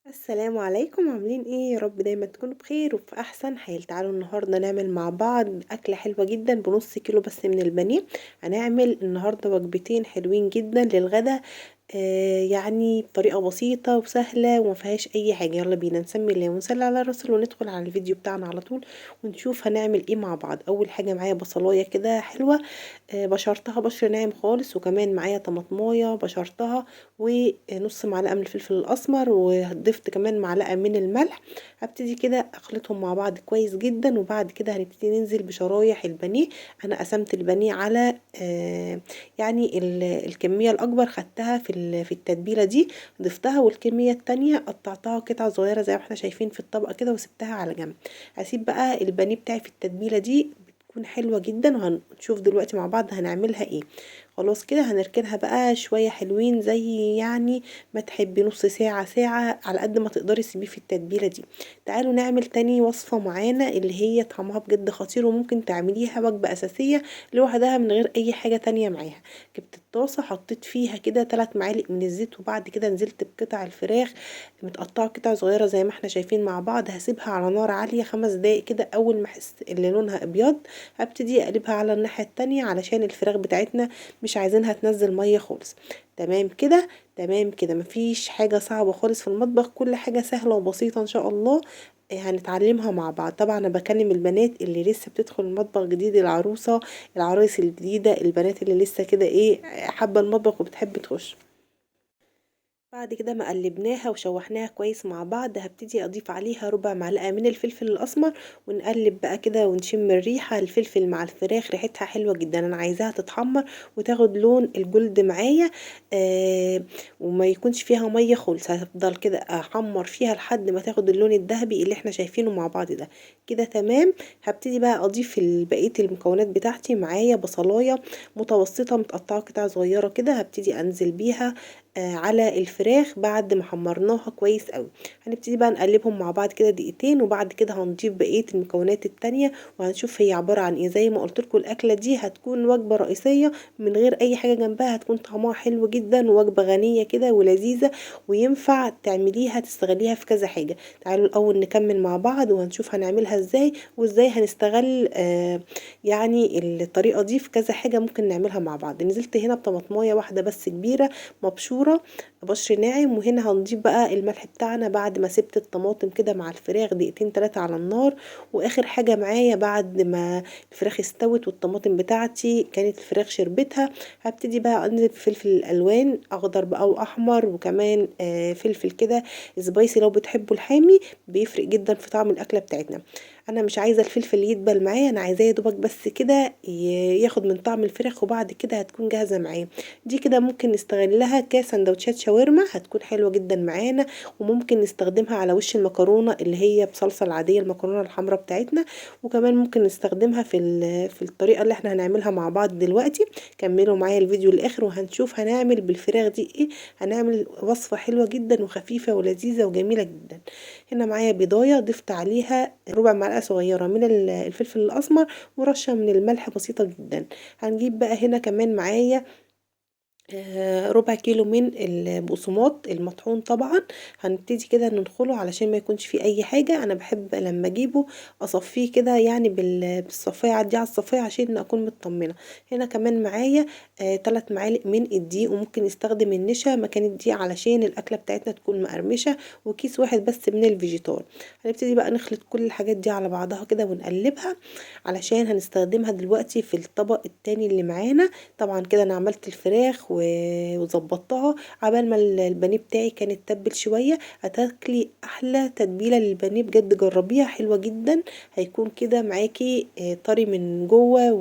السلام عليكم، عاملين ايه؟ يا رب دايما تكونوا بخير وفي احسن حال. تعالوا النهارده نعمل مع بعض اكله حلوة جدا بنص كيلو بس من البانيه. هنعمل النهارده وجبتين حلوين جدا للغدا، يعني بطريقة بسيطة وسهلة وما فيهاش اي حاجة. يلا بينا نسمي الله ونصلي على الرسول وندخل على الفيديو بتاعنا على طول ونشوف هنعمل ايه مع بعض. اول حاجة معايا بصلايه كده حلوة، بشرتها بشر ناعم خالص، وكمان معايا طماطمايه بشرتها ونص معلقه من الفلفل الاسمر، وضفت كمان معلقه من الملح. هبتدي كده اخلطهم مع بعض كويس جدا، وبعد كده هنبتدي ننزل بشرايح البانيه. انا قسمت البانيه على يعني الكمية الاكبر خدتها في التتبيله دي ضفتها، والكميه التانية قطعتها قطع صغيرة زي ما احنا شايفين في الطبق كده وسبتها على جنب. هسيب بقى البانيه بتاعي في التتبيله دي، بتكون حلوة جدا، وهنشوف دلوقتي مع بعض هنعملها ايه. خلاص كده هنركنها بقى شوية حلوين زي يعني ما تحبي، نص ساعة ساعة على قد ما تقدري سيبيه في التتبيله دي. تعالوا نعمل تاني وصفه معانا اللي هي طعمها بجد خطير، وممكن تعمليها وجبة اساسية لوحدها من غير اي حاجة تانية معاها. جبت الطاسه حطيت فيها كده 3 معالق من الزيت، وبعد كده نزلت بقطع الفراخ متقطعه قطع صغيرة زي ما احنا شايفين مع بعض. هسيبها على نار عالية 5 دقايق كده، اول ما احس ان لونها ابيض هبتدي اقلبها على الناحية التانية علشان الفراخ بتاعتنا مش عايزينها تنزل مية خالص. تمام كده، تمام كده، مفيش حاجة صعبة خالص في المطبخ، كل حاجة سهلة وبسيطة ان شاء الله هنتعلمها مع بعض. طبعا انا بكلم البنات اللي لسه بتدخل المطبخ جديد، العروسة، العرايس الجديدة، البنات اللي لسه كده حابة المطبخ وبتحب تخش. بعد كده ما قلبناها وشوحناها كويس مع بعض، هبتدي اضيف عليها ربع معلقه من الفلفل الاسمر، ونقلب بقى كده ونشم الريحة. الفلفل مع الفراخ ريحتها حلوة جدا، انا عايزاها تتحمر وتاخد لون الجلد معايا، وما يكونش فيها مية خالص. هفضل كده احمر فيها لحد ما تاخد اللون الذهبي اللي احنا شايفينه مع بعض ده كده. تمام. هبتدي بقى اضيف بقية المكونات بتاعتي. معايا بصلايه متوسطه متقطعه قطع صغيرة كده، هبتدي انزل بيها على الفراخ بعد ما حمرناها كويس قوي. هنبتدي بقى نقلبهم مع بعض كده دقيقتين، وبعد كده هنضيف بقية المكونات التانية وهنشوف هي عبارة عن ايه. زي ما قلت لكم الاكلة دي هتكون وجبة رئيسية من غير اي حاجة جنبها، هتكون طعمها حلو جدا ووجبه غنية كده ولذيذه، وينفع تعمليها تستغليها في كذا حاجة. تعالوا الاول نكمل مع بعض وهنشوف هنعملها ازاي، وازاي هنستغل يعني الطريقة دي في كذا حاجة ممكن نعملها مع بعض. نزلت هنا بطماطمايه واحدة بس كبيرة مبشوره بشر ناعم، وهنا هنضيف بقى الملح بتاعنا بعد ما سبت الطماطم كده مع الفراخ دقيقتين 3 على النار. واخر حاجة معايا بعد ما الفراخ استوت والطماطم بتاعتي كانت الفراخ شربتها، هبتدي بقى انزل بفلفل الالوان اخضر بقى واحمر، وكمان فلفل كده سبايسي لو بتحبوا الحامي، بيفرق جدا في طعم الاكلة بتاعتنا. انا مش عايزه الفلفل يدبل معايا، انا عايزاه يا دوبك بس كده ياخد من طعم الفراخ، وبعد كده هتكون جاهزة معايا. دي كده ممكن نستغلها كسندوتشات شاورما، هتكون حلوة جدا معانا، وممكن نستخدمها على وش المكرونه اللي هي بصلصه العادية، المكرونه الحمراء بتاعتنا، وكمان ممكن نستخدمها في الطريقة اللي احنا هنعملها مع بعض دلوقتي. كملوا معايا الفيديو للاخر وهنشوف هنعمل بالفراخ دي ايه. هنعمل وصفه حلوة جدا وخفيفة ولذيذه وجميلة جدا. هنا معايا بيضايه ضفت عليها ربع معلقه صغيرة من الفلفل الاسمر ورشه من الملح بسيطة جدا. هنجيب بقى هنا كمان معايا ربع كيلو من البقسماط المطحون، طبعا هنبتدي كده ندخله علشان ما يكونش فيه اي حاجة. انا بحب لما اجيبه اصفيه كده يعني بالصفايه، اعديه على الصفايه عشان اكون مطمنه. هنا كمان معايا 3 معالق من الدقيق، وممكن نستخدم النشا مكان الدقيق علشان الاكلة بتاعتنا تكون مقرمشه، وكيس واحد بس من الفيجيتار. هنبتدي بقى نخلط كل الحاجات دي على بعضها كده ونقلبها علشان هنستخدمها دلوقتي في الطبق التاني اللي معانا. طبعا كده انا عملت الفراخ وظبطتها عبال ما البانيه بتاعي كان اتبل شوية. هتاكلي احلى تتبيله للبانيه بجد، جربيها حلوة جدا، هيكون كده معاكي طري من جوه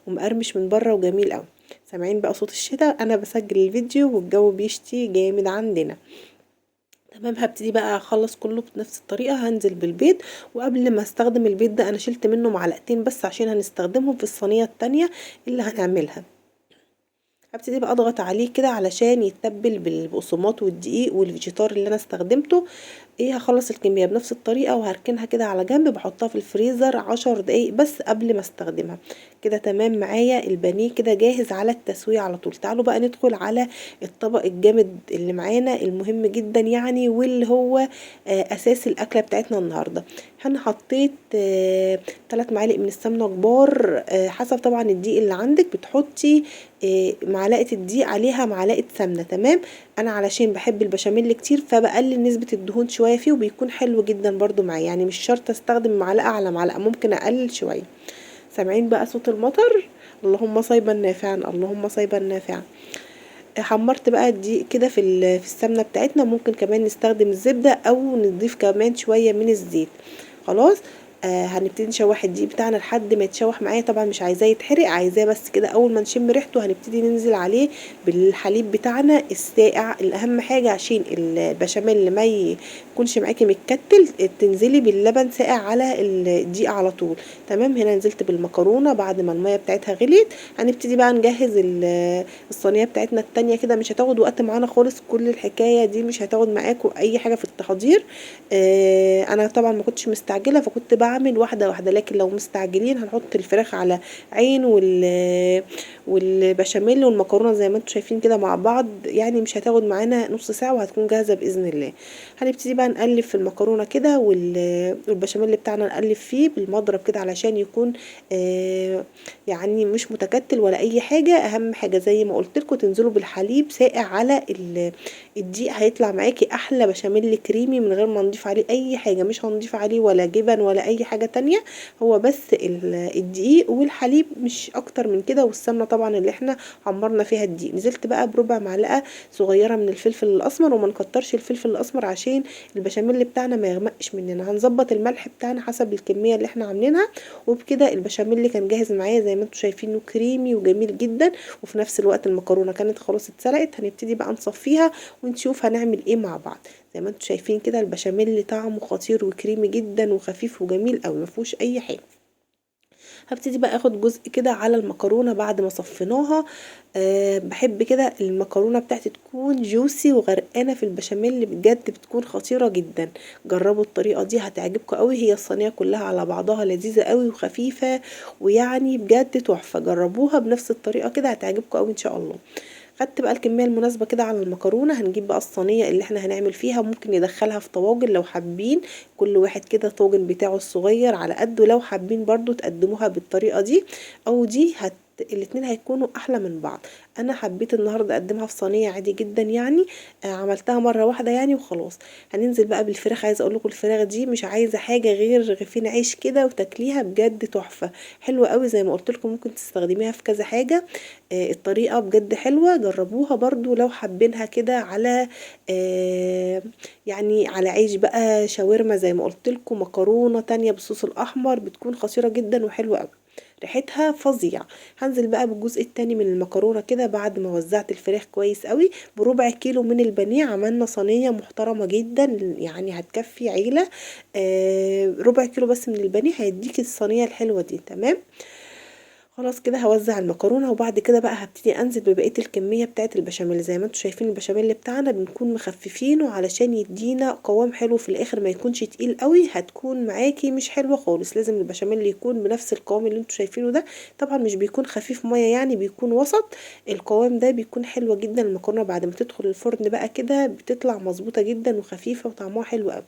ومقرمش من بره وجميل قوي. سامعين بقى صوت الشتاء؟ انا بسجل الفيديو والجو بيشتي جامد عندنا. تمام. هبتدي بقى اخلص كله بنفس الطريقة. هنزل بالبيض، وقبل ما استخدم البيض ده انا شلت منه معلقتين بس عشان هنستخدمهم في الصينية التانية اللي هنعملها. هبتدي بقى اضغط عليه كده علشان يتبل بالبقسماط والدقيق والفيجيتار اللي انا استخدمته. ايه، هخلص الكمية بنفس الطريقة وهركنها كده على جنب، بحطها في الفريزر 10 دقايق بس قبل ما استخدمها. كده تمام معايا البانيه كده جاهز على التسوية على طول. تعالوا بقى ندخل على الطبق الجامد اللي معانا المهم جدا يعني، واللي هو اساس الاكلة بتاعتنا النهارده. انا حطيت 3 معالق من السمنة كبار، حسب طبعا الدقيق اللي عندك، بتحطي معلقه الدقيق عليها معلقه سمنه. تمام، انا علشان بحب البشاميل كتير فبقلل نسبه الدهون شوية فيه، وبيكون حلو جدا برضو معايا، يعني مش شرط استخدم معلقه على معلقه، ممكن اقلل شوية. سامعين بقى صوت المطر؟ اللهم صيبا نافعا، اللهم صيبا نافعا. حمرت بقى الدقيق كده في السمنة بتاعتنا، ممكن كمان نستخدم الزبدة او نضيف كمان شوية من الزيت. خلاص هنبتدي نشوح الدقيق بتاعنا لحد ما يتشوح معايا، طبعا مش عايزاه يتحرق، عايزاه بس كده اول ما نشم ريحته هنبتدي ننزل عليه بالحليب بتاعنا الساقع. الاهم حاجة عشان البشاميل ما يكونش معاكي متكتل، تنزلي باللبن ساقع على الدقيق على طول. تمام، هنا نزلت بالمكرونه بعد ما المية بتاعتها غليت. هنبتدي بقى نجهز الصينية بتاعتنا التانية كده، مش هتاخد وقت معانا خالص، كل الحكاية دي مش هتاخد معاكم اي حاجة في التحضير. انا طبعا ما كنتش مستعجلة فكنت بعمل واحدة واحدة، لكن لو مستعجلين هنحط الفراخ على عين والبشاميل والمكرونه زي ما انتم شايفين كده مع بعض، يعني مش هتاخد معانا نص ساعة وهتكون جاهزة باذن الله. هنبتدي بقى نقلب في المكرونه كده والبشاميل بتاعنا نقلب فيه بالمضرب كده علشان يكون يعني مش متكتل ولا اي حاجة. اهم حاجة زي ما قلت لكم تنزلوا بالحليب ساقع على الدقيق، هيطلع معاكي احلى بشاميل كريمي من غير ما نضيف عليه اي حاجة، مش هنضيف عليه ولا جبن ولا اي حاجة تانية، هو بس الدقيق والحليب مش اكتر من كده، والسمنه طبعا اللي احنا حمرنا فيها الدقيق. نزلت بقى بربع معلقه صغيرة من الفلفل الاسمر، وما نكترش الفلفل الاسمر عشان البشاميل بتاعنا ما يغمقش مننا. هنظبط الملح بتاعنا حسب الكمية اللي احنا عاملينها، وبكده البشاميل كان جاهز معايا زي ما انتم شايفينه كريمي وجميل جدا، وفي نفس الوقت المكرونه كانت خلاص اتسلقت. هنبتدي بقى نصفيها ونشوف هنعمل ايه مع بعض. زي ما انتم شايفين كده البشاميل طعمه خطير وكريمي جدا وخفيف وجميل قوي، مفيهوش اي حاجة. هبتدي بقى اخد جزء كده على المكرونه بعد ما صفيناها. بحب كده المكرونه بتاعتي تكون جوسي وغرقانه في البشاميل، بجد بتكون خطيرة جدا. جربوا الطريقة دي هتعجبكم قوي، هي الصينية كلها على بعضها لذيذة قوي وخفيفة، ويعني بجد تحفة. جربوها بنفس الطريقة كده هتعجبكم قوي ان شاء الله. خدت بقى الكمية المناسبة كده على المكرونه. هنجيب بقى الصينية اللي احنا هنعمل فيها، ممكن ندخلها في طواجن لو حابين، كل واحد كده طاجن بتاعه الصغير على قده، لو حابين برضو تقدموها بالطريقة دي او دي، الاتنين هيكونوا احلى من بعض. انا حبيت النهارده اقدمها في صينية عادي جدا، يعني عملتها مرة واحدة يعني وخلاص. هننزل بقى بالفراخ. عايزه اقول لكم الفراخ دي مش عايزه حاجة غير رغيفين عيش كده وتاكليها، بجد تحفة حلوة قوي. زي ما قلت لكم ممكن تستخدميها في كذا حاجة، الطريقة بجد حلوة، جربوها برضو لو حابينها كده على يعني على عيش بقى شاورما زي ما قلت لكم، مكرونه تانية بالصوص الاحمر، بتكون خطيرة جدا وحلوه قوي، ريحتها فظيعة. هنزل بقى بالجزء التاني من المكرونه كده بعد ما وزعت الفراخ كويس قوي. بربع كيلو من البانيه عملنا صينية محترمه جدا، يعني هتكفي عيله. ربع كيلو بس من البانيه هيديكي الصينية الحلوة دي. تمام، خلاص كده هوزع المكرونه، وبعد كده بقى هبتدي انزل ببقية الكمية بتاعه البشاميل. زي ما انتم شايفين البشاميل بتاعنا بنكون مخففينه علشان يدينا قوام حلو في الاخر، ما يكونش تقيل قوي، هتكون معاكي مش حلوة خالص. لازم البشاميل يكون بنفس القوام اللي انتم شايفينه ده، طبعا مش بيكون خفيف مية، يعني بيكون وسط القوام ده، بيكون حلو جدا. المكرونه بعد ما تدخل الفرن بقى كده بتطلع مظبوطة جدا وخفيفة وطعمها حلو قوي.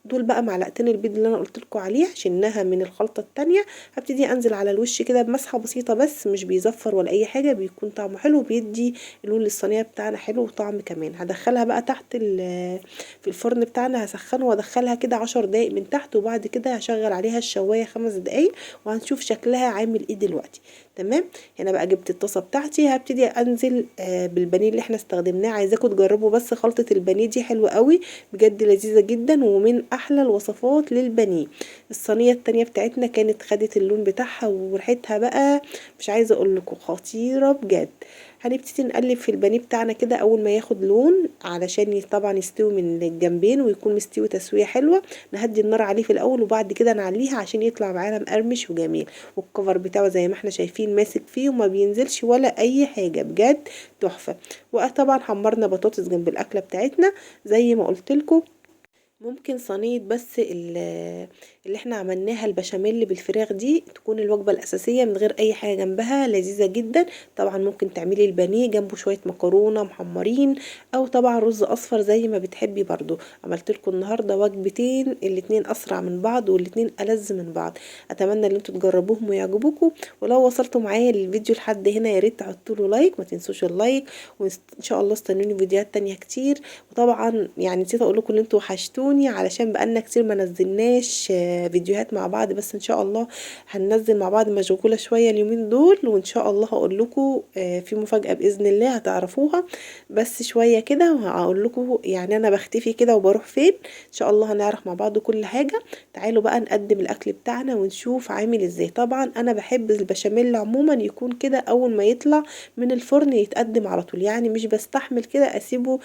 دول بقى معلقتين البيض اللي انا قلت لكم عليها، شلناها من الخلطة التانية. هبتدي انزل على الوش كده بمسحه بسيطة بس، مش بيزفر ولا اي حاجة، بيكون طعمه حلو وبيدي لون للصينيه بتاعنا حلو وطعم كمان. هدخلها بقى تحت في الفرن بتاعنا، هسخنه وادخلها كده 10 دقايق من تحت، وبعد كده هشغل عليها الشوايه 5 دقايق، وهنشوف شكلها عامل ايه دلوقتي. تمام، هنا بقى جبت الطاسه بتاعتي، هبتدي انزل بالبانيه اللي احنا استخدمناه. عايزاكم تجربوا بس خلطه البانيه دي، حلوة قوي بجد، لذيذة جدا ومن احلى الوصفات للبانيه. الصينية التانية بتاعتنا كانت خدت اللون بتاعها وريحتها بقى مش عايزه اقول لكم خطيرة بجد. هنبتدي نقلب في البانيه بتاعنا كده اول ما ياخد لون، علشان طبعا يستوي من الجنبين ويكون مستوي تسويه حلوة. نهدي النار عليه في الاول وبعد كده نعليها عشان يطلع معانا مقرمش وجميل. والكفر بتاعه زي ما احنا شايفين ماسك فيه وما بينزلش ولا اي حاجة، بجد تحفة. وطبعا حمرنا بطاطس جنب الاكلة بتاعتنا زي ما قلت لكم. ممكن صينية بس اللي احنا عملناها البشاميل بالفراخ دي تكون الوجبة الأساسية من غير أي حاجة جنبها، لذيذة جدا. طبعا ممكن تعملي البانيه جنبه شوية مكرونة محمرين، أو طبعا رز أصفر زي ما بتحبي. برضو عملت لكم النهاردة وجبتين، الاتنين أسرع من بعض والاتنين ألذ من بعض. أتمنى ان انتوا تجربوهم ويعجبوكم. ولو وصلتوا معايا للفيديو لحد هنا يا ريت تحطوا له like، ما تنسوش ال like، وان شاء الله استنوني فيديوهات تانية كتير. وطبعا نسيت اقول لكم ان انتوا وحشتوني، علشان بقالنا كتير ما نزلناش فيديوهات مع بعض، بس ان شاء الله هننزل مع بعض. مشغولة شوية اليومين دول، وان شاء الله هقول لكم في مفاجأة بإذن الله هتعرفوها، بس شوية كده وهقول لكم انا بختفي كده وبروح فين. ان شاء الله هنعرف مع بعض كل حاجة. تعالوا بقى نقدم الاكل بتاعنا ونشوف عامل ازاي. طبعا انا بحب البشاميل عموما يكون كده اول ما يطلع من الفرن يتقدم على طول، مش بستحمل كده اسيبه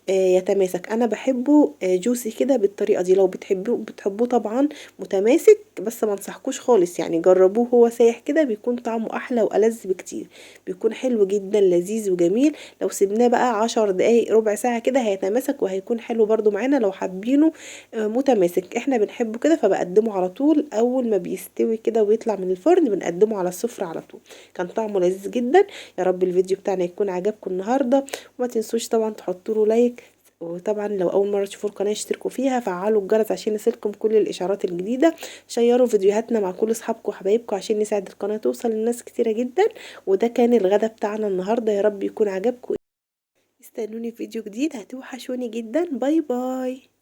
يتماسك، انا بحبه جوسي كده بالطريقة دي. لو بتحبوه طبعا متماسك، بس ما انصحكوش خالص، جربوه هو سايح كده بيكون طعمه احلى والذ بكتير، بيكون حلو جدا لذيذ وجميل. لو سيبناه بقى 10 دقايق ربع ساعة كده هيتماسك وهيكون حلو برضو معانا. لو حابينه متماسك، احنا بنحبه كده فبقدمه على طول اول ما بيستوي كده ويطلع من الفرن بنقدمه على السفرة على طول. كان طعمه لذيذ جدا. يا رب الفيديو بتاعنا يكون عجبكم النهارده، وما تنسوش طبعا تحطوا له like، وطبعا لو اول مرة تشوفوا القناة اشتركوا فيها، فعلوا الجرس عشان يصلكم كل الاشعارات الجديدة، شيروا فيديوهاتنا مع كل اصحابكم وحبايبكم عشان نساعد القناة توصل لناس كتيرة جدا. وده كان الغدا بتاعنا النهارده، يا رب يكون عجبكم. استنوني في فيديو جديد، هتوحشوني جدا. bye bye.